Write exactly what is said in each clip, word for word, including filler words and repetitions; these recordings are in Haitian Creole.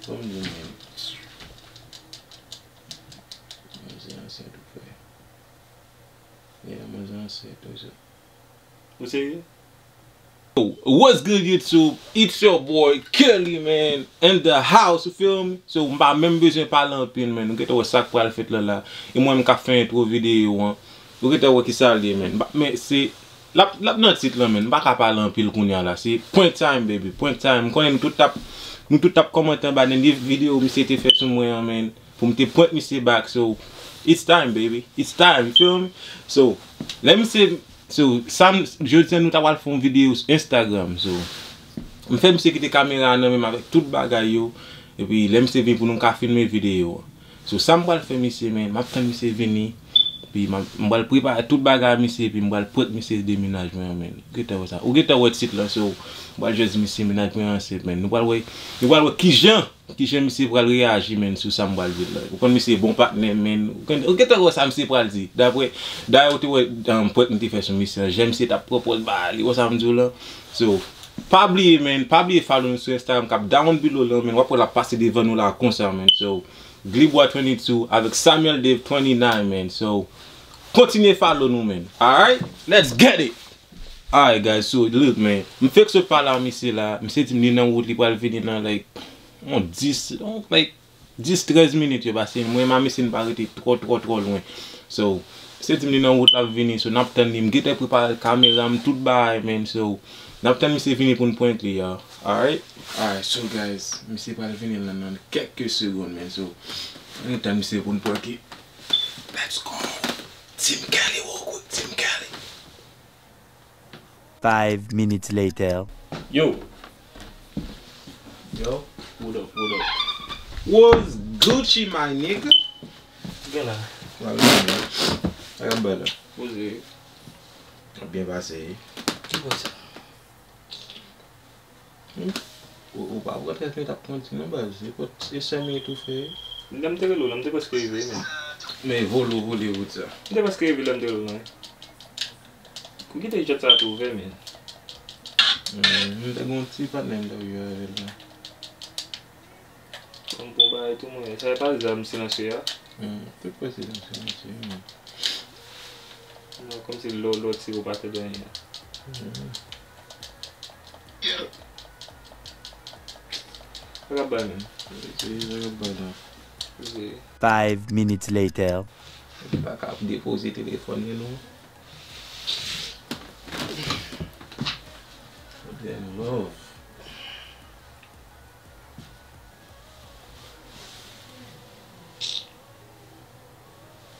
Ban m di w, men. Manzè ansent tou, frè. Yeah, manzè ansent tou, so. Ou serye? Yo, what's good YouTube? It's your boy Kelly, man, in the house, you feel me? So, m pa menm bezwen pale anpil, man. Ou gentan wè sa k pral fèt la la. E mwen menm k ap fè entwo videyo an. Ou gentan wè kisa l ye, man. Ba- Men se, l ap, l ap nan tit lan, man. M pa ka pale anpil kounye a la. Se prank time, baby. Prank time. M konnen nou tout t ap, nou tout t ap kòmante anba dènye videyo misye te fè sou mwen an, man. Pou m te prank misye back. So, it's time, baby. It's time, you feel me? So, lè misye, so, sa m, jodi a nou ta pral fè yon videyo sou Instagram. So, m fè misye kite kamera a nan men m avèk tout bagay yo. Epi, lè misye vin pou nou ka filme videyo an. So, sa m pral fè misye, man, m ap tann misye vini. Epi, m ap, m pral prepare tout bagay misye, epi m pral prank misye de mennaj mwen an, man. Ou gentan wè sa. Ou gentan wè tit lan, so, m pral jwenn misye mennaj mwen ansent, man. Nou pral wè, nou pral wè kijan, kijan misye pral reyaji, man, sou sa m pral di la. Ou konn misye bon patnè, man. Ou konn, ou gentan wè sa misye pral di. Dapre, dayè ou te wè, um, prank m te fè sou misye an. Jan misye t ap pran pòz ba li, wè sa m di w lan. So, pa bliye, man, pa bliye follow nou sou Instagram k ap down below lan, man. W ap wè l ap pase devan nou la konsa, man. So, Glibwa twenty-two avèk Samuel Dave twenty-nine, man. So, kontinye follow nou, man. Alright? Let's get it! Alright, guys, so, look, man. M fèk sot pale a misye la. Misye di m li nan wout, li pral vini nan, like, yon dis, yon, like, dis, trèz minit yo pase. Mwen, m a misye n pa rete twò, twò, twò lwen. So, misye di m li nan wout, l ap vini. So, n ap tann li. M gentan prepare kamera m, tout bagay, man. So, n ap tann misye vini pou n prank li, y'all. Alright? Alright, so guys, misye pral vini la nan kèk segonn, man. So, ann tann misye pou n prank li. Let's go! Team Cali, real quick, Team Cali. Five minutes later. Yo! Yo, what up, what up? What's Gucci, my nigga? Gen la. Wale gen la. Sa k ap bay la? Poze. Ap byen pase. Ki bò sa? Hmm? Ou, ou pa pran tèt mwen t ap pran ti non baz. Se kot, se sèmen tou fè. Lè m te rele w la, m te prèske rive, men. Men vole w vole wout sa. M te prèske rive lè m te rele w la, wi. Ou kite jwèt sa tou ouvè, men. Hmm, m te gon ti patnè m te ap jwe avè l la. Ban m pran bagay tou mwen. Sa e pa zam silansye a? Hmm, tout pwesidan silansye, men. Non, kòmsi lè w, lè w tire w pa tande anyen. Hmm. Sa k ap bay menm? Se sa k ap bay la. Se Five minutes later. Li pa ka ap depoze telefòn li non. Damn love.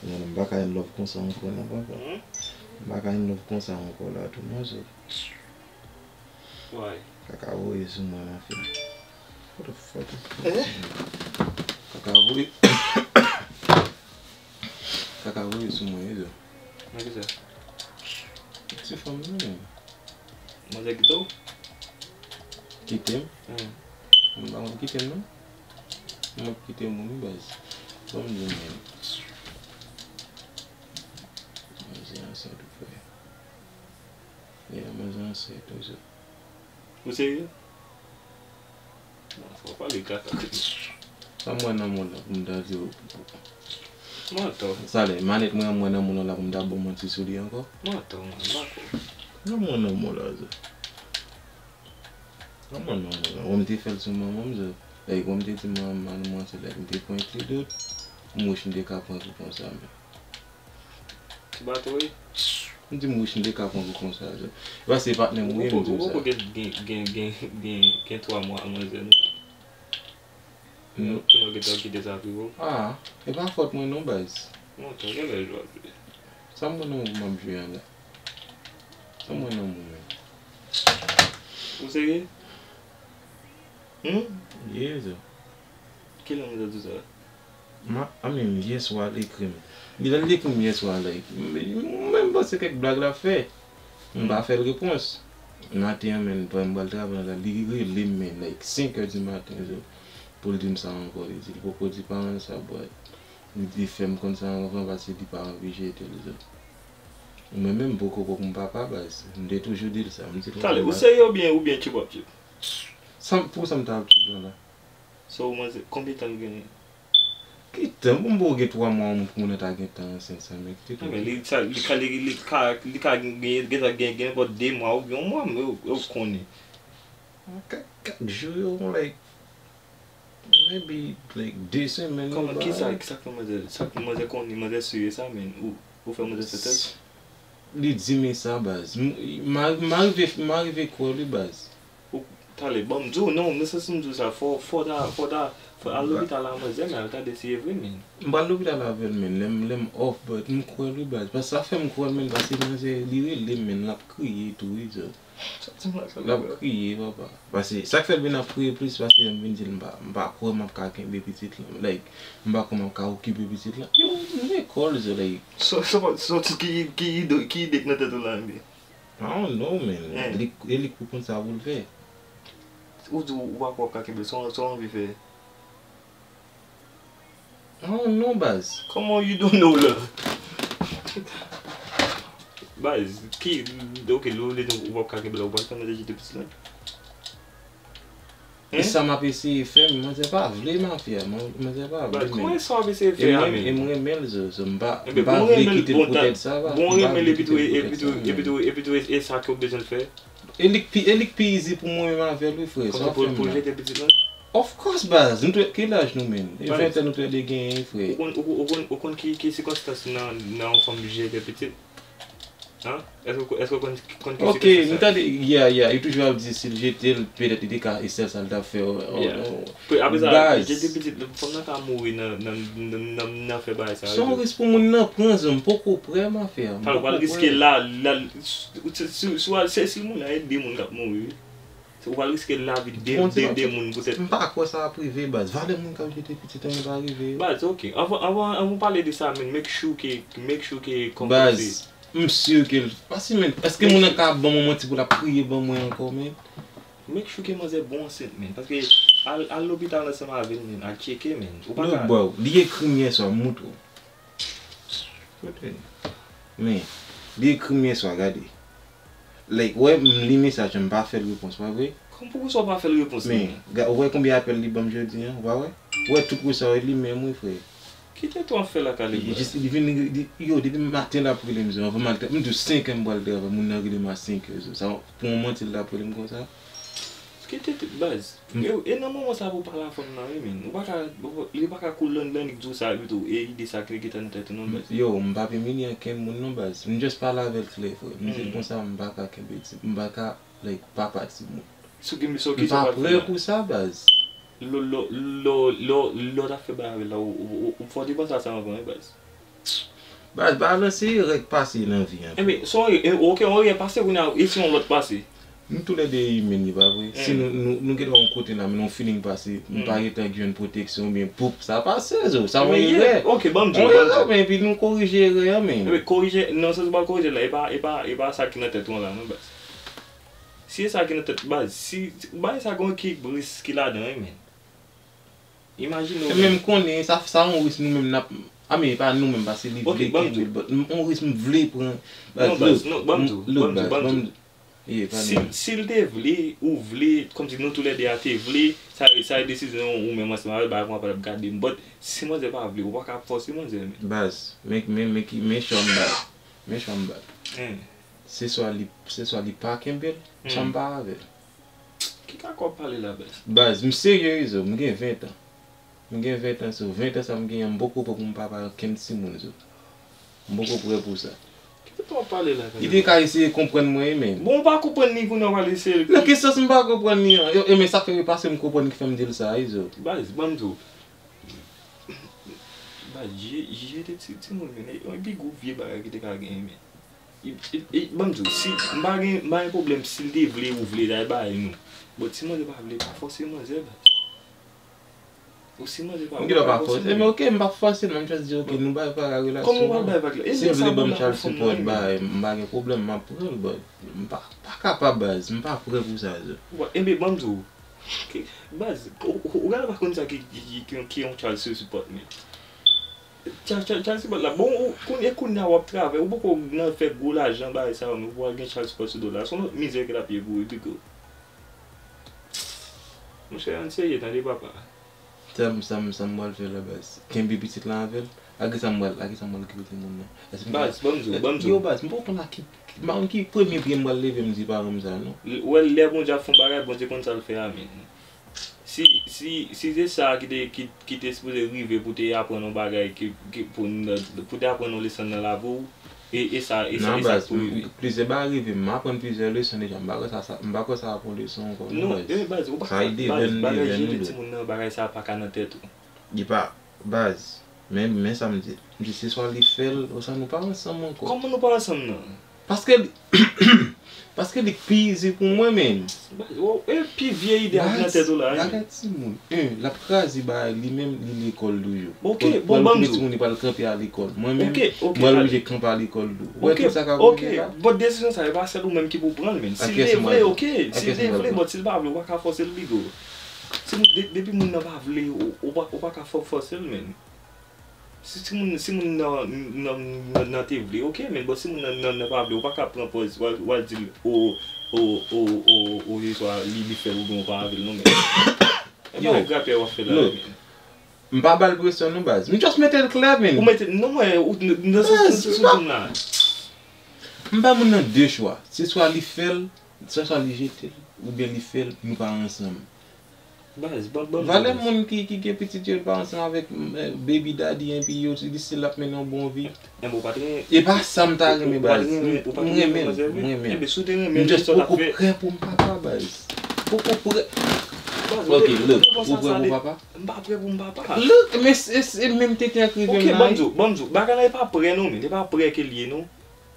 Non, m pa ka in love konsa ankò non, papa. Hmm? M pa ka in love konsa ankò la tou non, so. Why? Kaka voye sou mwen, mon frè. What the fuck is Eh? Kaka voye. Kaka voye sou mwen, wi, so. Nan ki sa? Ti fanm nan, men. Manzè kite w? Kite m? Hmm. Mwen pa konn kite m, non. Mwen ap kite moun, wi, baz. Ban m di w, men. Manzè ansent tou, frè. Yeah, manzè ansent tou, so. Ou serye? Bon, fò w pale kaka. Sa m wè nan mond lan pou m ta di w. Mantò. Sa lè, manèt mwen an m wè nan mond lan la pou m ta ba w manti sou li ankò? Mantò, mwen, m pa kwè. Sa m wè nan mond lan, sa. Sa m wè nan mond lan. Wè m te fè l sou manman m, sa. Like, wè m te di manman m, manti, like, m te prank li tout. M wich m te ka prank li konsa, men. Ti bato, wi. M di m wich m te ka pran kou konsa, sa. E pa se patnè m, wi, m di w sa. Ou poko gen, gen, gen, gen, gen, gen twa mwa, manzè, non. Non. Pou nou gentan kite sa pi wo. Ah, e pa fòt mwen non, baz. Mantò, genlè jwe ap jwe. Sa m wè nan ou m ap jwe an la? Sa m wè nan ou, men? Ou serye? Hmm? Ye, sa. Kilè manzè di sa? Ma, I mean, yèswa l ekri m. Li lè l ekri m yèswa, like, m, m menm panse kèk blag l ap fè. M pa fè l repons. Maten an, men, frè m pral travay la, li rele m, men, like, senk è di maten, so, pou l di m sa ankò, li di, li poko di paran l sa, but li, li fè m konn sa anvan, paske li pa anvi jete l, so. Mwen menm, m poko poko m papa, baz. M te toujou di l sa, m di l. Talè, ou serye oubyen, oubyen tchip w ap tchip? Sa m, pou sa m ta ap tchip la, la? So, manzè, konbyen tan l genyen? Ki tan? Bon, bon, gen twa mwa, yon moun ta gen tan ansent sa, men kite. Non, men li, sa, li ka, li, li ka, li ka gen, gen, gen, gen nenpòt de mwa oubyen yon mwa, men ou, ou konnen. Kèk, kèk jou yo, like, maybe, like, de semèn. Kòman, ki sa, ki sa k fè manzè, sa k fè manzè konnen, manzè sere sa, men ou, ou fè manzè fè tès? Li di m sa, baz. M, m, m rive, m rive kwè li, baz. Ou, talè, bon, m di w non, nan sans m di w sa, fò, fò ta, fò ta, fò al lopital la, manzè, men al gade si e vre, men. M pral lopital avè l, men, lè m, lè m off, but m kwè li, baz. Paske sa fè m kwè l, men, paske manzè, li rele m, men, l ap kriye tou, wi, so. L ap kriye, papa. Paske, sa k fè l vin ap kriye plis, paske m vin di l m pa, m pa kwè m ap ka kenbe pitit lan. Like, m pa kwè m ap ka okipe pitit lan. Yo, m lekòl, so, like. So, so, so, ki, ki ide, ki ide k nan tèt ou la, men? I don't know, man. Li, e li k pou konn sa pou l fè. Ou di ou pa kwè w ap ka kenbe l, sa w anvi fè? I don't know, baz. Kòman you don't know la? Baz, ki, ok, lè w vle di ou p ap ka kenbe l la, ou pral fè manzè jete pitit lan? E sa m ap eseye fè, men manzè pa vle, mafya, manzè pa vle, men. Baz, kòman e sa w ap eseye fè a, men? E m renmen l, so, so, m pa, m pa vle kite l poutèt sa, baz. Bon, renmen l, epi tou, epi tou, epi tou, e sa ke w bezwen l fè? E li k pi, e li k pi easy pou mwen menm avè l, wi, frè. Sa w ap fè m la? Pou l jete pitit lan? Of course, baz. Nou te, ki laj nou, men? E ven tan nou te de genyen, frè. Ou konn, ou, ou konn, ou konn ki, ki sikonstans nan, nan yon fanm jete pitit? Hein? Èske, èske ou konn, konn ki sikonstans sa? Ok, m tande, yeah, yeah, yo toujou ap di si l jete l, petèt li te ka, e sèl sa l t ap fè. Apre sa, jete pitit, fanm nan ka mouri nan, nan, nan, nan, nan fè bagay sa yo. Se yon risk pou moun nan pran, zan, m poko prè, mafya. M poko prè. Ou pral riske la, la, si, si, si, si moun nan e de moun k ap mouri, wi. Ou pral riske lavi de, de, de moun poutèt. M pa kwè sa ap rive, baz. Valè moun k ap jete pitit, anyen pa rive. Baz, ok. Anvan, anvan, anvan w pale de sa, men, make sure ke, make sure ke kòmkòm se. Baz, m si ke l. Paske, men, èske moun nan ka ban m yon manti pou l ap kriye ban mwen ankò, men? Make sure ke manzè bon ansent, men. Paske al, al lopital ansanm avè l, men. Al tcheke, men. Ou pa ka. Look, bro, li ekri m yèswa, m montre w. Men, li ekri m yèswa, gade. Like, ou wè, m li mesaj an, m pa fè l repons, pa vre? Kòm poukisa w pa fè l repons, men? Men, ga-, ou wè konbyen apèl li ban m jodi a, ou pa wè? Ou wè tout kou sa yo, li menm, wi, frè. Ki tenten w ap fè la, Kaleb? Li jis, li vin, li, yo, depi maten l ap rele m, anvan m al tra-, m di w senk è m pral travay, moun nan rele m a senk è, sa, pou yon manti l t ap rele m konsa? Ki tenten, baz. E, e nan moman sa pou w pale a fanm nan, wi, men. Ou pa ka, li pa ka cool down, down, li k di w sa, epi tou, e ide sa ki gentan nan tèt ou, non, baz. Yo, m p ap imilye ankenn moun, non, baz. M just pale avè l klè, frè. M di l konsa, m pa ka kenbe ti, m pa ka, like, papa timoun. So, ki, so, ki sa w pral fè la? M pa prè pou sa, baz. Lò, lò, lò, lò, lò w t ap fè bagay avè l la, ou, ou, ou, ou, fò w te panse a sa anvan, wi, baz. Baz, balanse erè k pase nan vi an. Enben, se yon, e, ok, yon erè pase, kounye a, e si yon lòt pase? Nou toulède imen, li pa vre? Si nou, nou, nou gentan yon kote la, men yon feeling pase, nou pa gentan jwenn pwoteksyon, oubyen, poup, sa pase, zo, sa yon erè. Ok, ban m di w, ban m di w. Yon erè, men epi nou korije erè an, men. Enben, korije, nan sans ou pral korije l la, e pa, e pa, e pa sa ki nan tèt ou an la, non, baz. Si e sa ki nan tèt, baz, si, bagay sa gen yon ekilibris ki ladan, wi, men. Imajine w menm. Men m konnen, sa, sa yon risk nou menm n ap, a men, e pa nou menm, paske li vle kenbe l, but m, yon risk m vle pran. Non, baz, non, ban m di w, ban m di w, ban m di w. Si, si l te vle, ou vle, kòmsi nou toulède a te vle, sa, sa e desizyon ou menm ansanm avè l, bagay konsa pa t ap gade m, but si manzè pa vle, ou pa ka fòse manzè, men. Baz, men, men, men ki, men chwa m bat. Men chwa m bat. Se swa li, se swa li pa kenbe l, swa m pa avè l. Ki kaka w ap pale la, baz? Baz, m serye wi, zo, m gen ven tan. M gen ven tan, so, ven tan sa m genyen an, m poko prè pou m papa okenn timoun, zo. M poko prè pou sa. Ki tenten w ap pale la, Kaleb? Li te ka eseye konprann mwen, wi, men. Bon, ou pa konprann li, kounye a w pral eseye. Nan ki sans m pa konprann li an? Yo, e men sa fè repase m konprann ki fè m di l sa, wi, zo. Baz, ban m di w. Baz, je, jete ti, timoun, men. E, e pi gwo vye bagay ki te ka genyen, men. E, e, e, ban m di w, si, m pa gen, m pa gen pwoblèm si l te vle ou vle, dayè bagay nou. But si manzè pa vle, pa fòse manzè, baz. Ou si manzè pa, ou pa fòse manzè. Enben, ok, m p ap fòse l, m just di, ok, nou bay vag a relasyon an. Kòman w pral bay vag la? Si l vle ban m child support, bay, m pa gen pwoblèm, m ap pran l, but m pa, pa kapab, baz, m pa prè pou sa, zo. Enben, ban m di w, baz, ou, ou, ou genlè pa konn sa ki, ki, ki, ki yon child support, men. Child, child, child support la. Bon, ou, kounye, kounye a w ap travay, ou poko nan fè gwo lajan, bagay sa yo, men pou w al gen child support sou do w la. Se yon lòt mizè ke l ap ye pou ou, epi ke. Monchè, ann serye, tande, papa. Sa m, sa m, sa m pral fè la, baz? Kenbe pitit lan avè l? A ki sa m pral, a ki sa m pral kenbe timoun nan? Èske m Baz, ban m di w, ban m di w. Yo, baz, m pa konn a ki, m pa konn ki premye pye m pral leve m di paran m sa, non. L-, wè, lè Bondye ap fè yon bagay, Bondye konn sa l fè a, men. Si, si, si se sa ki te, ki, ki te sipoze rive pou te aprann yon bagay, ki, ki, pou n, pou te aprann yon leson nan lavi w, e, e sa, e sa, Non, e sa baz, pou m, rive. Plizyè bagay rive m, m aprann plizyè leson deja, m pa kwè sa, sa, m pa kwè sa ap yon leson ankò, non, Non, baz. E, baz, ou pa Sa ka, e baz, deven, bagay deven jete nou dwe. timoun nan, bagay sa pa ka nan tèt ou. Li pa, baz, men, men sa m di. M di, se swa li fè l, oswa nou pa ansanm ankò. Kòman nou pa ansanm nan? Paske li, paske li k pi izi pou mwen, men. Baz, ou, e pi vye ide ap nan Baz, tèt ou la, wi. Bagay timoun. En, l ap kraze bagay, li menm, li lekòl toujou. Ok, Pral, bon, pral ban m koupe di w. timoun, li pral kanpe a lekòl. Mwen menm, Ok, ok, m pral al- oblije kanpe a lekòl tou. Ou wè Ok, tout sa k ap ok. rive la? Bon, desizyon sa, e pa sèl ou menm ki pou pran l, men. A Si l kiyès te m vle, pral pran? ok. A Si l kiyès te m pral vle, pran? Bon, si l pa vle, ou pa ka fòse l, bigo. Si moun, de-, depi moun nan pa vle, ou, ou pa, ou pa ka fò-, fòse l, men. Si, si moun, si moun nan, nan, nan, nan te vle, ok, men bon, si moun nan, nan, nan pa vle, ou pa ka pran pòz, w a, w a di l, o, o, o, o, o, se swa li, li fè l oubyen ou pa avè l, non, men. E Yo, pa grapyay w ap fè la, look, men. M pa ba l presyon, non, baz. M just mete l klè, men. Ou mete, non, mwen, ou, n-, nan sens Baz, sou m pa, sou la. M ba moun nan de chwa. Se swa li fè l, se swa li jete l, oubyen li fè l, nou pa ansanm. Baz, ban, ban m di w, Valè baz. moun ki, ki gen pitit yo, pa ansanm avèk, eh, baby daddy, enpi yo di se l ap mennen yon bon vi. Enben, ou pa t renmen, E pa sa m ta ou, ou, renmen, ou pa t baz. renmen, ou pa t M renmen renmen l, manzè, m wi. renmen l. Enben, si w te renmen M l, just kisa w t ap poko fè? prè pou m papa, baz. Poko prè. Baz, ou Ok, te, ou look, te pran ou sa, prè sa pou de papa? M pa prè pou m papa. Look, men se, se menm tenten ak rive Ok, m ban la, m di w, ban m di w. Bagay la, e pa prè non, men. E pa prè ke l ye, non.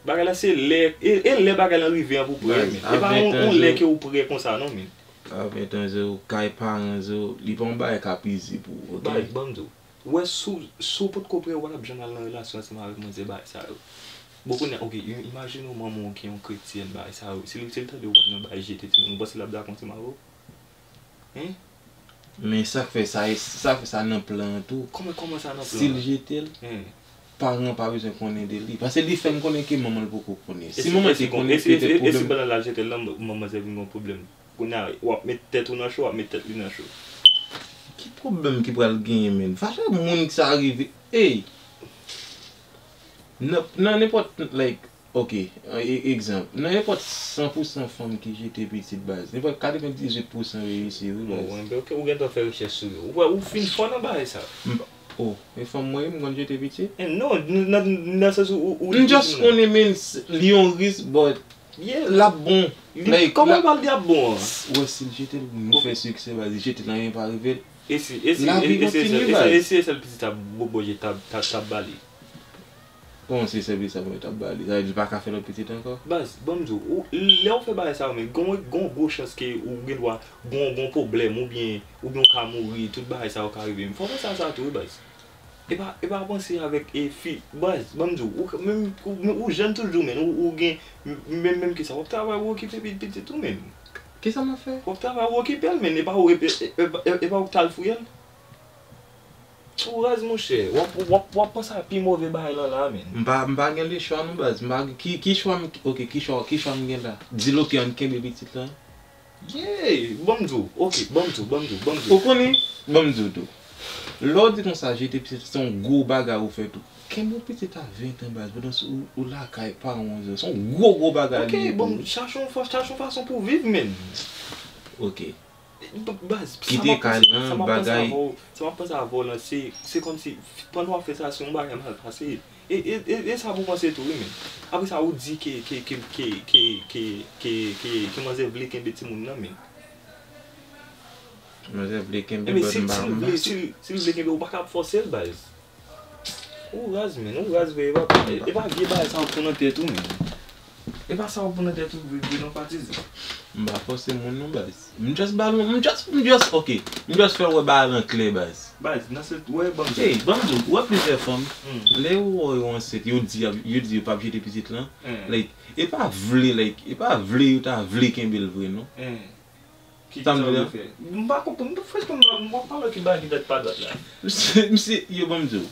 Bagay la, se lè, e, e lè bagay la rive an pou prè, Baz, men. E pa yon, yon lè ke ou prè konsa, non, men. A ven tan, zo, kay paran, zo, li pa yon bagay k ap izi pou ou, ok? Baz, ban m di w. Ou wè, si w, si w potko prè, ou pa t ap janm al nan relasyon ansanm avèk manzè bagay sa yo. Bon, kounye a, ok, i-, imajine w manman w ki yon kretyèn, bagay sa yo. Si l, si l tande w ap nan bagay jete timoun, ou panse l ap dakò ansanm avè w? Hein? Men sa k fè sa, e sa k fè sa nan plan an tou. Kòman, kòman sa nan plan an? Si l jete l, Hein? paran an pa bezwen konnen de li. Paske li fè n konnen ke manman l poko konnen. E Si si, manman e l si te gon, konnen, e si, e si, petèt e si pwoblèm pandan l al jete l lan, manman se vin gon pwoblèm. Kounye a, w ap met tèt ou nan cho, w ap met tèt li nan cho. Ki pwoblèm ki pral genyen, menn? Fache moun sa rive. Ey! Nan, nan nenpòt, like, ok, e, egzanp, nan nenpòt san pou san fanm ki jete pitit, baz, nenpòt katrevendizuit pou san reyisi, wi, Bon, baz. Enben, ok, ou gentan fè rechèch sou yo. Ou wè, ou fin fò nan bagay sa. M pa, oh, e fanm mwen, m konn jete pitit? Eh, non, n-, nan, nan sans ou, ou, ou M just konnen, men, s-, li yon risk, but Yeah. L ap bon. Li, Like, kòman la, l pral di ap bon an? Ou wè, si l jete l, nou Ok. fè siksè, baz, li jete l, anyen pa rive l. E si, e si, Lavi e, e si, e kontinye, si, baz. E si e sèl pitit sa Bobo t ap, t ap, t ap ba li? Kòman se sèl pitit sa Bobo t ap ba li? Sa vle di li pa ka fè lòt pitit ankò? Baz, ban m di w, ou, lè w fè bagay sa yo, men gon, gon gwo chans ke ou gen dwa gon, gon pwoblèm oubyen, oubyen ou ka mouri, tout bagay sa yo ka rive. Fò w panse a sa tou, wi, baz. E pa, e pa panse avèk, e, fi, baz, ban m di w, ou, menm, ou, ou jèn toujou, menn, ou, ou gen, menm, menm kisa, w ap travay, ou okipe pi-, pitit ou, menn. Kisa m ap fè? W ap travay, ou okipe l, menn, e pa ou, e, e, e, e, e pa ou k t al fouye l. Ou raz, monchè, w ap, w ap, w ap panse a pi move bagay lan la, menn. M pa, m pa gen lechwa non, baz, m pa, ki, ki chwa m, ok, ki chwa, ki chwa m gen la? Di l, ok, ann kenbe pitit lan. Yeah, ban m di w. Ok, ban m di w, ban m di w, ban m di w. Ou konnen, ban m di w tou. Lè w di konsa, jete pitit, se yon gwo bagay ou fè tou. Kenbe yon pitit a ven tan, baz, pandan se ou, ou lakay paran w, se yon gwo, gwo bagay li ye pou ou. Ok, bon, chache yon fa-, chache yon fason pou w viv, menn. Ok. B-, baz, sa m ap panse, sa m ap panse avè w, sa m ap panse avè w lan, se, se kòmsi, pandan w ap fè sa, se yon bagay mal pase. E, e, e, e sa pou panse tou, wi, men. Apre sa, ou di ke, ke, ke manzè vle kenbe timoun nan, men. Manzè vle kenbe, Ebyen, but si, m pa, si l m pa vle, si l, si l vle kenbe, ou pa ka ap fòse l, baz. Ou raz, men, ou raz vre, e pa, e pa vye bagay sa w pran nan tèt ou, men. E pa sa w pran nan tèt ou vre, vre non, patizan. M pa fòse moun non, baz. M just ba l, m just, m just, ok. M just fè w wè bagay lan klè, baz. Baz, nan se, wè, ban m di w. Ey, ban m di w, ou wè plizyè fanm, Hmm. lè yo wè yo ansent, yo di, yo di yo p ap jete pitit lan. Hmm. Like, e pa vle, like, e pa vle yo ta vle kenbe l vre, non. Hmm. Ki sa m vle fè? M pa konprann, franchman, m pa, m pa wè ki bagay ki dwat pa dwat la. Misye, misye, yo, ban m di w.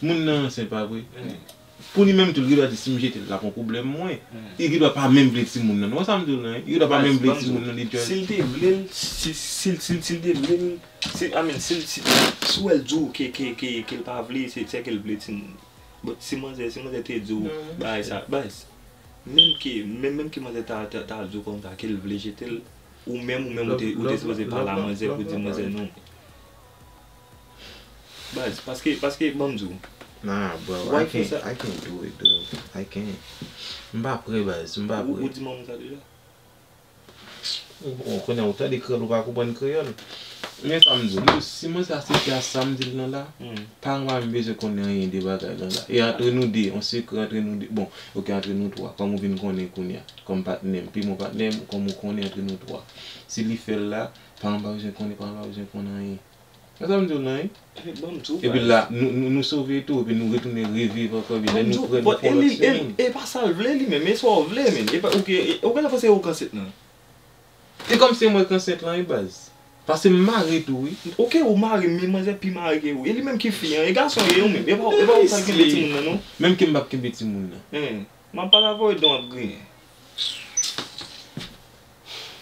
Moun nan ansent, pa vre? Hmm. Pou li menm tou, li gendwa di si m jete l, l ap yon pwoblèm mwen. Li gendwa pa menm vle timoun nan. Ou wè sa m di w lan? Li gendwa pa menm vle timoun nan, li just. Si l te vle l, si, si, si, si l te vle l, si, I mean, si, si, si w wè l di w ke, ke, ke, ke l pa vle, se, se ke l vle timoun. But si manzè, si manzè te di w bagay sa, baz, menm ke, menm, menm ke manzè ta, ta, ta di w konsa ke l vle jete l, ou menm, ou menm, ou te, ou te sipoze pale a manzè pou di manzè non. Baz, paske, paske, ban m di w. Nah, bro, I can't, I can't do it, dude. I can't. M pa prè, baz, m pa prè. Ou, ou di manman sa deja? Bon, kounye a, ou tande kreyòl, ou pa konprann kreyòl. Men sa m di w, m di w, si manzè aksepte a sa m di l lan la, paran pa menm bezwen konnen anyen de bagay lan la. E antre nou de, yon sekrè antre nou de. Bon, oke, antre nou twa, kòm ou vin konnen kounye a, kòm patnè m, pi bon patnè m, kòm ou konnen antre nou twa. Si li fè l la, paran pa bezwen konnen, paran pa bezwen konnen anyen. Sa m di w lan, wi. Epi la, nou, nou, nou sove tou, epi nou retounen reviv ankò, epi lè nou prè, nou fè yon lòt timoun. E pa sa l vle li menm, e sa w vle menm. E pa, ou gen, ou gen lè panse ou k ansent lan. E kòm se mwen k ansent lan, wi, baz. Paske m mare tou, wi. Oke, ou mare, men manzè pi mare ke ou. E li menm ki fi an, e gason ye ou menm. E pa, e pa ou k al kenbe timoun nan, non. Menm ke m p ap kenbe timoun nan. M ap pale avè w, e dan w ap griyen.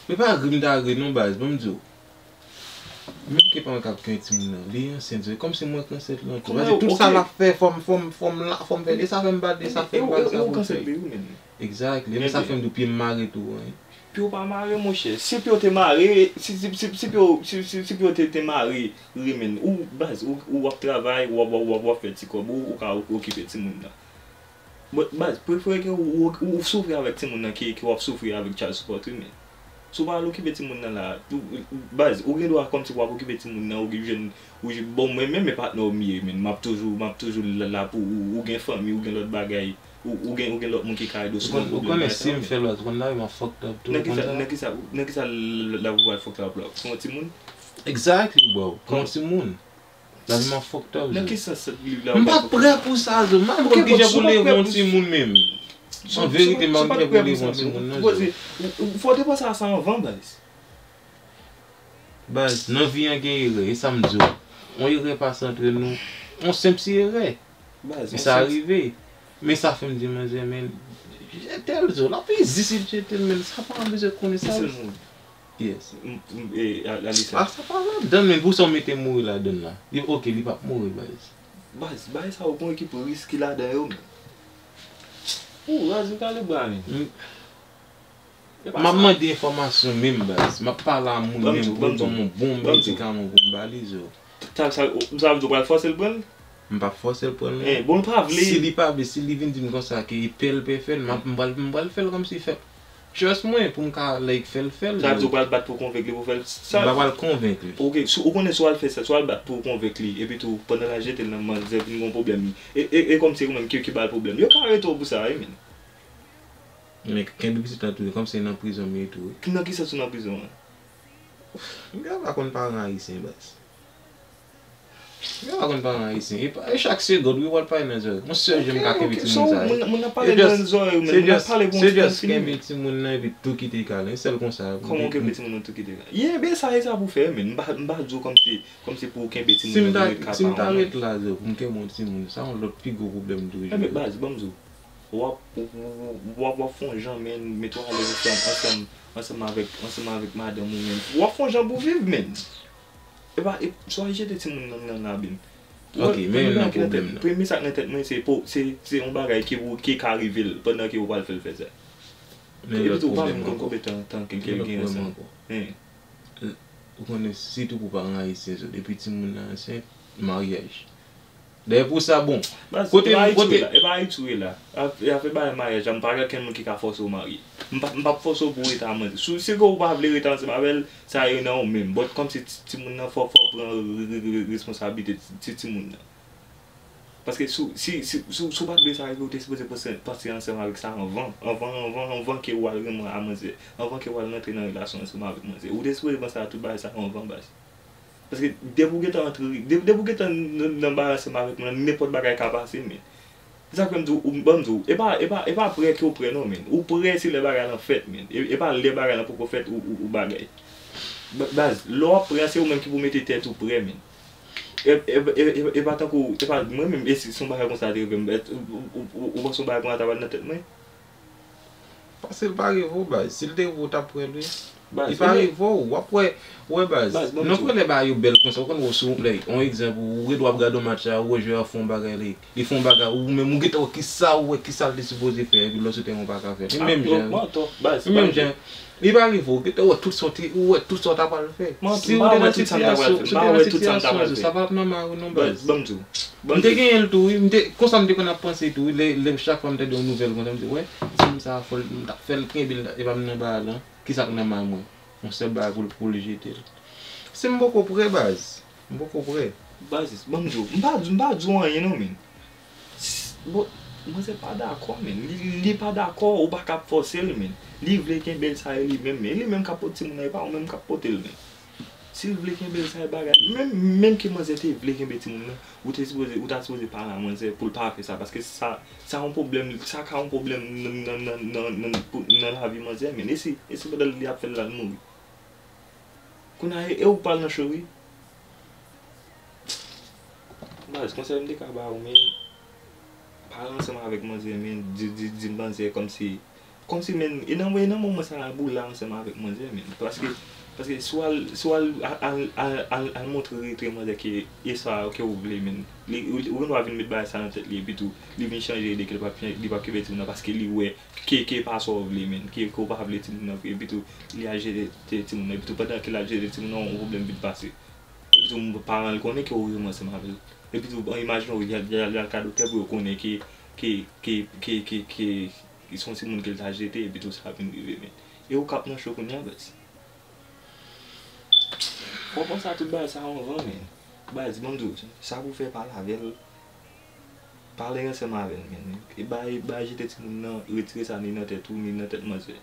Men pa ri m ta ri non, baz, ban m di w. Menm ke pa mwen k ap kenbe timoun nan, li ansent vre. Kòm se mwen k ansent lan tou. Sa vle di tout sa l ap fè, fò m, fò m, fò m la, fò m fè l. E sa fè m bat, e sa fè m bat, sa pou fè. Exactly. E sa fè m di w pye m mare tou, wi. Pye w pa mare, monchè. Si pye w te mare, si, si, si, si pye w, si, si, si pye w te, te mare, wi, men, ou, baz, ou, ou w ap travay, w ap, w ap, w ap, w ap fè ti kòb, ou, ou ka okipe timoun nan. But, baz, prefere ke ou, ou, ou soufri avèk timoun nan ke, ke w ap soufri avèk child support, wi, men. Si w pa al okipe timoun nan la, ou, baz, ou gen dwa kòmsi w ap okipe timoun nan, ou gen jwenn, ou jwenn, bon, mwen menm, e patnè w m ye, men, m ap toujou, m ap toujou la, la pou ou, ou gen fanmi, ou gen lòt bagay, ou, ou gen, ou gen lòt moun ki ka ede w sou yon pwoblèm. Ou konnen si m fè lòt, ou konn la, m ap fucked up tou, ou konn sa? Nan kisa, nan kisa, nan kisa l, l, l ap pral fucked up la? Pou yon timoun? Exactly, bro. Pou yon timoun. Lavi m ap fucked up, Zo. Nan ki sans liv la ou pa fucked up? M pa prè pou sa, Zo. M pa konn kijan pou leve yon timoun menm. An verite, m pa prè pou leve yon timoun, non, Zo. Fò w te panse a sa anvan, baz. Baz, nan vi an gen erè, e sa m di w. Yon erè pase antre nou, yon senp ti erè. E sa rive. Men sa fè m di manzè, men, jete l, Zo. L ap izi si l jete l, men sa pa bezwen konnen sa. Yes. M, m, e, a, Alisa. Ah, sa pa ladan, men pou sa w mete mouri ladan la. Li, oke, li p ap mouri, baz. Baz, bagay sa yo gon ekip risk ki ladan yo, men. Ou raz, ou kale bra, men. M ap mande enfòmasyon menm, baz. M ap pale a moun menm pou l ban m yon bon medikaman pou m ba li, Zo. Sa, sa, sa vle di w pral fòse l pran l? M p ap fòse l pran l, non. Eh, bon, l pa vle. Si li pa vle, si li vin di m konsa ke e pè l pè fè l, m ap, m pral, m pral fè l kòmsi fè l. Trust mwen, pou m ka, like, fè l, fè l. Sa vle di w pral bat pou konvenk li pou fè l sa? M pa pral konvenk li. Ok, si, ou konnen si w al fè sa, si w al bat pou konvenk li, epi tou, pandan l al jete l nan manzè vin gon pwoblèm, e, e, e kòmsi ou menm ki, ki ba l pwoblèm. Yo ka arete w pou sa, wi, men. Men kenbe pitit la tou, kòmsi nan prizon m ye tou, wi. Nan ki sans ou nan prizon an? Nèg la pa konn paran ayisyen, baz. Yo pa konn paran ayisyen. E pa, e chak segond, wi, w al pale nan zòrèy. Yon sèl jan m ka kenbe timoun sa yo. Moun nan pale nan zòrèy ou, men moun nan pale pou yon timoun fini. Se just kenbe timoun nan epi tou kite l ale. Yon sèl konsa. Kòman w kenbe timoun nan tou kite l ale? Yeah, men sa e sa pou fè, men. M pa, m pa di w kòmsi, kòmsi pou w kenbe timoun nan tou ret ka paran. Si m ta ret la, Zo, pou m kenbe yon timoun, sa yon lòt pi gwo pwoblèm toujou. Enben, baz, ban m di w. W ap, w ap, w ap fè yon jan, men, mete w alèz ansanm, ansanm, ansanm avèk, ansanm avèk madanm ou, men. W ap fè yon jan pou w viv, men. E pa, e, swa jete timoun nan nan laben. Ok, men nan pwoblèm nan. Premye sa k nan tèt mwen, se po, se, se yon bagay ke ou, ki ka rive l pandan ke ou pral fè l fè sa. Epi tou, ou pa menm konn konbyen tan, tan ke, ke l gen ansanm. Ou konnen, sitou pou paran ayisyen, depi timoun nan ansent, maryaj. Dayè pou sa, bon. Kote, e pa Ayiti w ye la, e pa Ayiti w ye la. Afè bagay maryaj la, m pa gen okenn moun ki ka fòse w marye. M pa, m p ap fòse w pou w rete a manzè. Si, si ke w pa vle rete ansanm avè l, sa e nan ou menm. But kòmsi ti, timoun nan, fò, fò w pran re, re, re, responsablite ti, ti, timoun nan. Paske si, si, si, si, si w pa t vle sa rive, ou te sipoze panse, panse ansanm avèk sa anvan. Anvan, anvan, anvan ke w al renmen a manzè. Anvan ke w al rantre nan relasyon ansanm avèk manzè. Ou te sipoze panse a tout bagay sa yo anvan, baz. Paske depi w gentan antre, de-, depi w gentan nan, nan bagay ansanm avèk mwen, nenpòt bagay ka pase, men. Se sa k fè m di w, ban m di w, e pa, e pa, e pa prè ke w prè non, men. Ou prè se lè bagay lan fèt, men. E, e pa lè bagay lan poko fèt ou, ou, ou bagay. Ba-, baz, lè w ap prè, se ou menm ki pou mete tèt ou prè, men. E, e, e, e, e pa tankou, e pa, mwen menm, e si, si yon bagay konsa te rive m, e, ou, ou, ou, ou panse yon bagay konsa ta pral nan tèt mwen? Paske l pa rive w, baz. Si l te rive w, w t ap pran l, wi. Baz, li pa rive w, w ap wè, wè, baz. Baz, ban m di w. Non, konn lè bagay yo bèl konsa, ou konn wè sou, like, yon egzanp, ou gen dwa ap gade yon match la, ou wè jwè a fè yon bagay, like, li fè yon bagay, ou menm, ou gentan wè kisa, ou wè kisa l te sipoze fè, epi lòt sou tèren ou pa ka fè. E menm jan, baz, e menm jan, li pa rive w, gentan wè tout sa w te, ou wè tout sa w ta pral fè. Si w te nan sitiyasyon, si w te nan sitiyasyon sa, sa p ap nòmal, non, baz. Ban m di w. M te genyen l tou, wi. M te, konsa m te konn ap panse tou, wi. Lè, lè chak fwa m tande yon nouvèl konsa, m di, wè, timoun sa a fò l, m t ap fè l kenbe l, epa m nan bagay lan. Kisa k nan men mwen? Yon sèl bagay pou l, pou l jete l. Si m poko prè, baz. M poko prè. Baz, ban m di w, m pa, m pa di w anyen non, men. S-, bon, manzè pa dakò, men. Li, li pa dakò, ou pa ka ap fòse l, men. Li vle kenbe l, sa e li menm, men. E li menm k ap pote timoun nan, e pa ou menm k ap pote l, men. Si l vle kenbe l, sa e bagay. Menm, menm ke manzè te vle kenbe timoun nan, ou te sipoze, ou ta sipoze pale a manzè pou l pa fè sa, paske sa, sa yon pwoblèm, sa ka yon pwoblèm nan, nan, nan, nan, nan, pou, nan lavi manzè, men. E si, e si pandan li ap fè l la, l mouri? Kounye a, e, e ou k pral nan cho, wi. Baz, konsèy m te ka ba ou, men, pale ansanm avèk manzè, men, di, di, di manzè kòmsi, kòmsi, men, e nan, e nan moman sa a, pou w la ansanm avèk manzè, men, paske, paske si w al, si w al, al, al, al, al montre retre manzè ke e sa ke w vle, men, li, ou, ou gen dwa vin met bagay sa nan tèt li, epi tou, li vin chanje ide ke li p ap, li p ap kenbe timoun nan, paske li wè ke, ke pa sa w vle, men, ke, ke w pa vle timoun nan vre, epi tou, li al jete timoun nan, epi tou, pandan ke l al jete timoun nan, yon pwoblèm vin pase. Epi tou, paran l konnen ke ou renmen ansanm avè l. Epi tou, bon, imajine w, y al, y al, y al ka doktè pou yo konnen ke, ke, ke, ke, ke, ke, ke se yon timoun ke l ta jete, epi tou sa vin rive, men. E ou k ap nan cho kounye a, baz. Fò w panse a tout bagay sa yo anvan, men. Baz, ban m di w, sa pou w fè, pale avè l. Pale ansanm avè l, men. E bay, bay jete timoun nan, retire sa ni nan tèt ou, ni nan tèt manzè.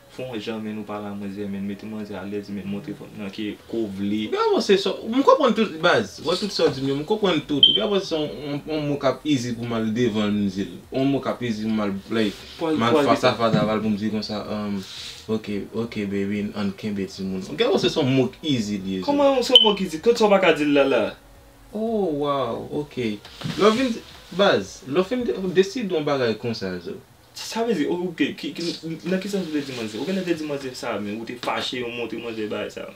Fè yon jan, men, ou pale a manzè, men, mete manzè alèz, men, montre fanm nan ke, ke w vle. Ou gen avanse sou, m konprann tout, baz. Wè tout sa w di m yo, m konprann tout. Ou gen avanse sou yon, yon, yon mo k ap izi pou m al devan l, m di l. Yon mo k ap izi pou m al, like, m al fas a fas avè l pou m di konsa, um, ok, ok, baby, ann kenbe timoun. Ou gen avanse sou yon mo k izi li ye. Kòman se yon mo k izi? Tout sa w pa ka di l la, la. Oh, wow, ok. Lè w vin, baz, lè w fin de-, deside yon bagay konsa, zo. Sa vle di, ok, ki, ki, nan ki sans ou te di manzè? Ou genlè te di manzè sa, men ou te fache, ou montre manzè bagay sa.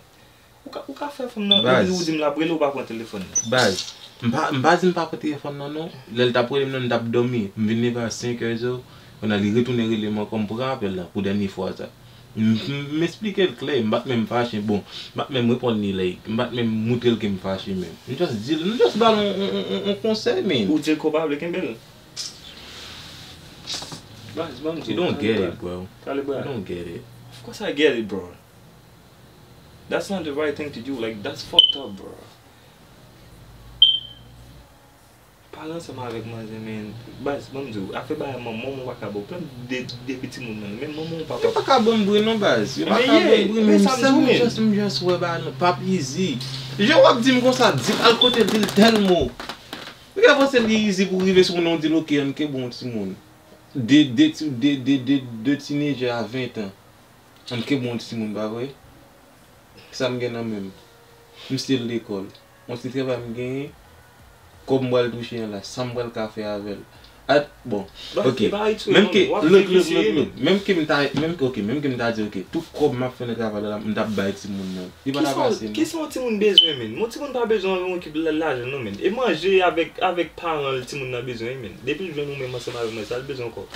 Ou ka, ou ka fè fanm nan, ou di, ou di m l ap rele, ou pa pran telefòn nan. Baz, m pa, m pa di m pa pran telefòn nan, non. Lè l t ap rele m nan, m t ap dòmi. M vin leve a senk è, zo. Kounye a li retounen rele m ankò, m pran apèl la pou dènye fwa sa. M, m, m esplike l klè, m pa t menm fache, bon, m pa t menm reponn li, like, m pa t menm moutre l ke m fache menm. M just di l, m just ba l on, on, on, on, on konsèy, men. Ou di l ke w pa vle kenbe l? Baz, ban m di w, Caleb, bro. You don't get it, bro. Caleb, bro. You don't get it. Of course I get it, bro. That's not the right thing to do. Like, that's fucked up, bro. Pale ansanm avèk manzè, men, baz, ban m di w, afè bagay manman w pa ka ba w, plenn de, depi timoun nan, men manman w pa ka. Yo pa ka ban m vre non, baz. Yo pa ka ban m vre, men sa m just, m just wè bagay lan p ap izi. Jan w ap di m konsa, di l al kote l, di l tèl mo. Ou gen panse li izi pou rive sou moun nan, w di l, ok, ann kenbe yon timoun. De, de, de, de, de, de tinejè a ven tan. Ann kenbe yon timoun, pa vre? Sa m gen nan men m? M still lekòl. Yon ti travay m genyen, kòb m pral touche an la, sa m pral ka fè avè l? At, bon, ok. Menm ke, look, look, look, look. Menm ke m ta, menm, ok, menm ke m ta di, ok, tout kòb m ap fè nan travay la, m t ap bay timoun nan. Li pa ta pase, non. Kisa yon timoun bezwen, menn? Yon timoun pa bezwen yon ekip la-, lajan, non, menn. E manje avèk, avèk paran l timoun nan bezwen, menn. Depi l jwenn ou menm ansanm avèk mwen, sa l bezwen ankò?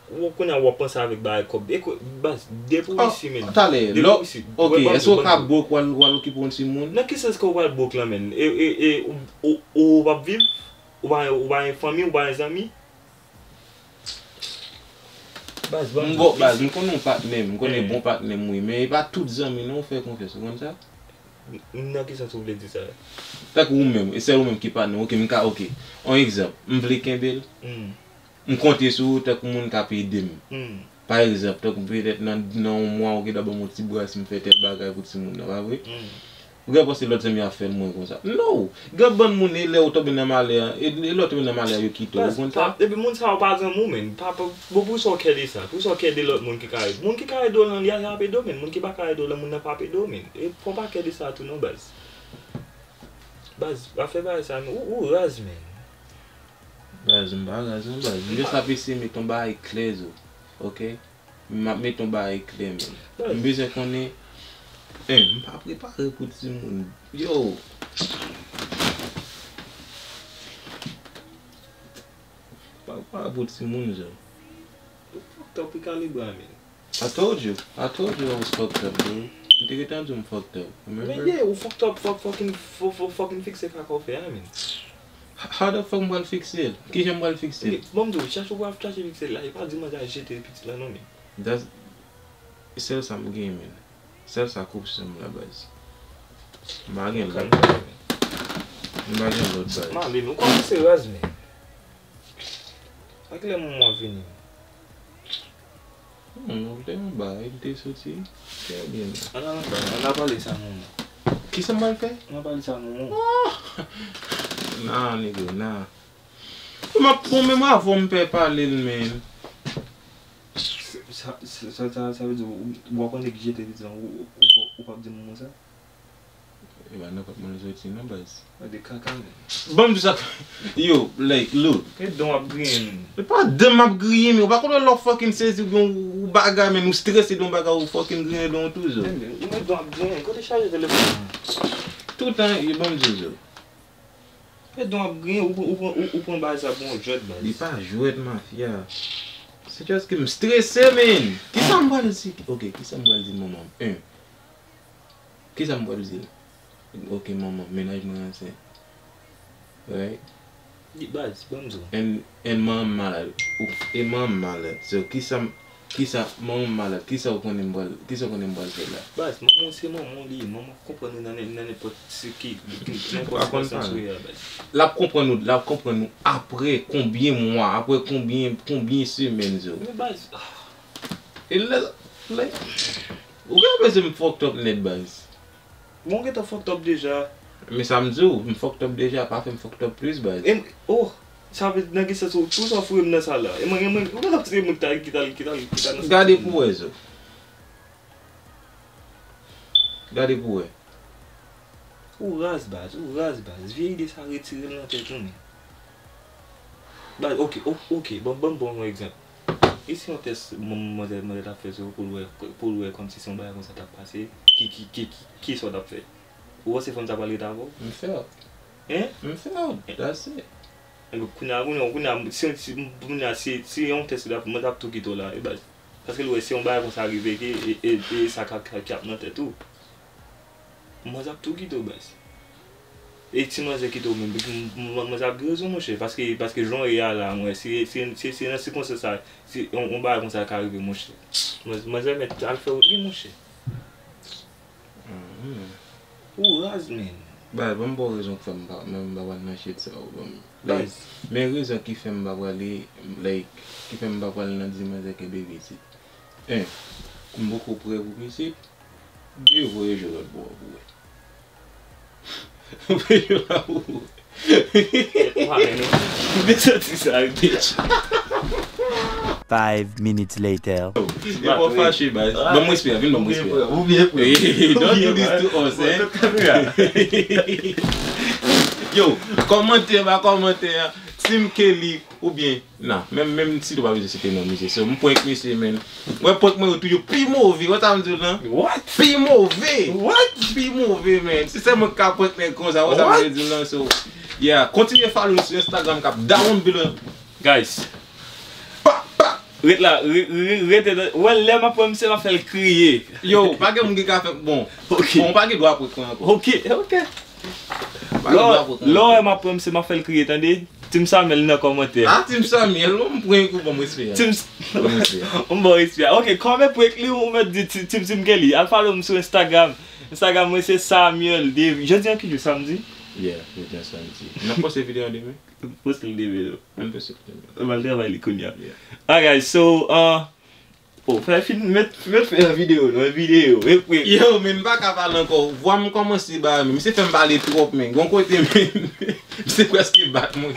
Ou kounye a w ap panse avèk bagay kòb. E ko-, baz, depi w isi, menn. Talè, depi w isi, ok, èske w ka bwok w al, w al okipe yon timoun? Nan ki sans ke w pral bwok lan, menn? E, e, e, ou, ou, ou p ap viv? Ou pa, ou pa gen fanmi, ou pa gen zanmi? Baz, ban m di w, baz, m konnen yon patnè m, m konnen bon patnè m, wi, men e pa tout zanmi non ou fè konfyans, ou konn sa? Nan ki sans ou vle di sa? Tankou ou menm, e sèl ou menm ki patnè m, ok, m ka, ok. On egzanp, m vle kenbe l. M konte sou ou tankou moun k ap ede m. Pa egzanp, tankou petèt nan, nan yon mwa ou gen dwa ban m yon ti bra si m fè tèl bagay pou timoun nan, pa vre? Ou gen panse lòt zanmi a fè l mwen konsa? No! Gen bann moun, e lè ou tonbe nan malè a, e, e lè ou tonbe nan malè a, yo kite w, ou konn sa? Epi moun sa yo pa zanmi w, menm. Pa, pa, bon, poukisa w kè de sa? Poukisa w kè de lòt moun ki ka ede? Moun ki ka ede w lan, li ap ede w, menm. Moun ki pa ka ede w lan, moun nan p ap ede w, menm. E fò w pa kè de sa tou, non, baz. Baz, pa fè bagay sa, menm. Ou, ou raz, menm. Baz, m pa raz, non, baz. M just ap eseye met yon bagay klè, zo. Ok? M ap met yon bagay klè, menm. M bezwen konnen, en, m pa prepare pou timoun. Yo! M pa prepare pou timoun, zo. Ou fucked up, wi, Kalibra, menm. I told you. I told you I was fucked up, bro. M te gentan di w m fucked up. Men remember? Yeah, ou fucked up, fuck, fucking, fuck, fuck, fucking fikse kaka w fè a, menm. H-, how the fuck m pral fikse l? Kijan m pral fikse l? Ok, bon, m di w, chache w ap chache fikse l la, e pa di manzè a jete pitit la non, men. That's, sèl sa m gen, men. Sèl sa k opsyon m la, baz. M pa gen lòt. M pa gen lòt, baz. Mami, nou kòmanse raz, men. A kilè manman w ap vini? Hmm, ou te anba, e m te soti. Trè byen. Ann al anba, ann al pale sa manman. Kisa m pral fè? Ann al pale sa manman. Nah, nigga, nah. M ap pran menm avè w m pè pale l, men. Sa, sa, sa, sa, sa vle di ou, ou ap konnen ki jete pitit lan, ou, ou, ou, ou p ap di manman sa? E pa nenpòt moun li soti non, baz. Gade kaka, men. Ban m di sa. Yo, like, look. E dan w ap griyen, men. E pa dan m ap griyen, men. Ou pa konnen lè w fucking sezi, oubyen ou, ou bagay, men, ou strese de yon bagay, ou fucking griyen dan w tou, zo. Men, men, ou mèt dan w ap griyen. Kote chaje telefòn nan? Toutan, yo, ban m di w, zo. E dan w ap griyen, ou, ou, ou, ou, ou pran bagay sa pou yon jwèt, baz. Li pa jwèt, mafya. Se just ke m strese, men. Kisa m pral di? Ok, kisa m pral di manman m? En. Kisa m pral di l? Ok, manman, mennaj mwen ansent. Right? Di baz, ban m di w. And, and manman m malad. Ou, e manman m malad. So, kisa m, kisa, manman m malad, kisa ou konnen m pral, kisa ou konnen m pral fè la? Baz, manman w se manman w li ye. Manman w ap konprann ou nan, nan nenpòt si ki, ki, nenpòt sitiyasyon ou ye a, baz. L ap konprann ou, l ap konprann ou apre konbyen mwa, apre konbyen, konbyen semèn, zo? Men baz, ah. E lè, like, ou gen enpresyon m fucked up nèt, baz. Bon, ou gentan fucked up deja. Men sa m di w, m fucked up deja, pa fè m fucked up plis, baz. E m, oh, sa vle di nan ki sans ou, poukisa w foure m nan sa la? E mwen, e mwen, ou gentan foure m nan sa la, ki ta, ki ta, ki ta nan sa. Gade pou wè, zo. Gade pou wè. Ou raz, baz, ou raz, baz. Vye ide sa retire l nan tèt ou, men. Baz, ok, o-, ok, bon, ban m ba w yon egzanp. E si yon tès, m-, manzè, manzè t ap fè sou ou pou l wè, pou l wè kòmsi se yon bagay konsa t ap pase, ki, ki, ki, ki, kisa w t ap fè? Ou panse fanm sa pral rete avè w? M fè l. Hein? M fè l. That's it. Kounye a, kounye a, kounye a, si, si, kounye a, si, si yon tès li t ap, mwen t ap tou kite w la, e baz. Paske l wè si yon bagay konsa rive, ke, e, e, e sa k ap, k ap, k ap nan tèt ou. Manzè ap tou kite w, baz. E ti manzè kite w menm, m-, m-, manzè ap gen rezon, monchè, paske, paske jan w ye a la, mwen, si, si, si, si nan sikonstans sa, si yon, yon bagay konsa ka rive, monchè, manzè, manzè mèt al fè wout li, monchè. Mhm. Ou raz, men. Baz, ban m ba w rezon k fè m pa, men m pa pral nan shit sa yo, ban m. Like, baz, men rezon ki fè m pa prale, like, ki fè m pa pral nan di manzè kenbe pitit. En, m poko prè pou pitit. De, voye je lòt bò pou wè. Voye je la pou wè. Vin soti sa, bitch. Five minutes later. E pa fache, baz. Ban m respè, vin ban m respè. Ou byen prè. Hey, don't do this to us, eh. Yo, kòmantè, ba kòmantè a. Team Kelly, oubyen Nah, menm, menm si nou pa bezwen site non misye. So, m prank misye, man. Wè prank mwen yo toujou pi move. Wè sa m di w lan? What? Pi move. What? Pi move, man. Se sèl mwen k ka prank nèg konsa. Wè sa m vle di w lan? So, yeah, kontinye follow m sou Instagram k ap down below. Guys. Pa, pa. Ret la, re-, re-, rete nan, wè lè m ap prank misye, m ap fè l kriye. Yo, pa gen moun ki ka fè, bon. Ok. Bon, ou pa gen dwa prank mwen ankò. Ok, ok. Pa gen dwa prank mwen ankò. Lè w wè m ap prank misye, m ap fè l kriye, tande? Team Samuel nan kòmantè. Ah, Team Samuel, non, m pran yon kou, ban m respè a. Team S-, ban m respè a. M ba w respè a. Ok, kòmè prank li, ou mèt di Ti-, Team, Team Kelly. Al follow m sou Instagram. Instagram mwen se Samuel David. Jodi an ki jou, samdi? Yeah, jodi an samdi. N ap poste videyo an demen? Poste l demen, non. Ann poste l demen. M al travay li kounye a. Yeah. Alright, guys, so, uh, Oh, fè fin, met, met fè yon videyo, non, yon videyo, epi. Yo, men m pa ka pale ankò. Vwa m kòmanse ba, men misye fè m pale twòp, men. Gon kote, men. Misye prèske bat mwen.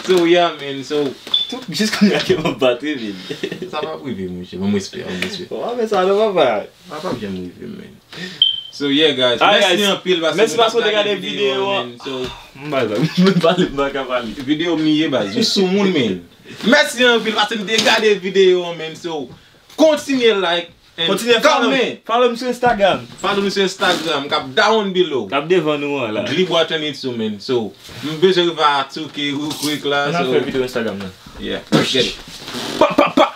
So, yeah, man. So, Tout jis kounye a ke m ap bat wi, men. Sa p ap rive, monchè. Ban m respè, ban m respè. Wa, men sa, non, papa. Sa p ap janm rive, man. So, yeah, guys. Alright, Mèsi guys. anpil, paske Mèsi m paske w te gade gade videyo videyo an, an. Man. So, M pa sa, m pa pale, m pa ka pale. Videyo m ye, baz. Ou sou moun, men. Mèsi anpil, paske m te gade videyo an, man. So, kontinye like and Kontinye follow, comment. Follow m sou Instagram. Follow m sou Instagram, k ap down below. K ap devan nou an la. Glib Watch and Itsu, man. So, m bezwen rive a two K real quick la. Ann al So, fè videyo Instagram nan. Yeah, let's get it. Pa, pa, pa.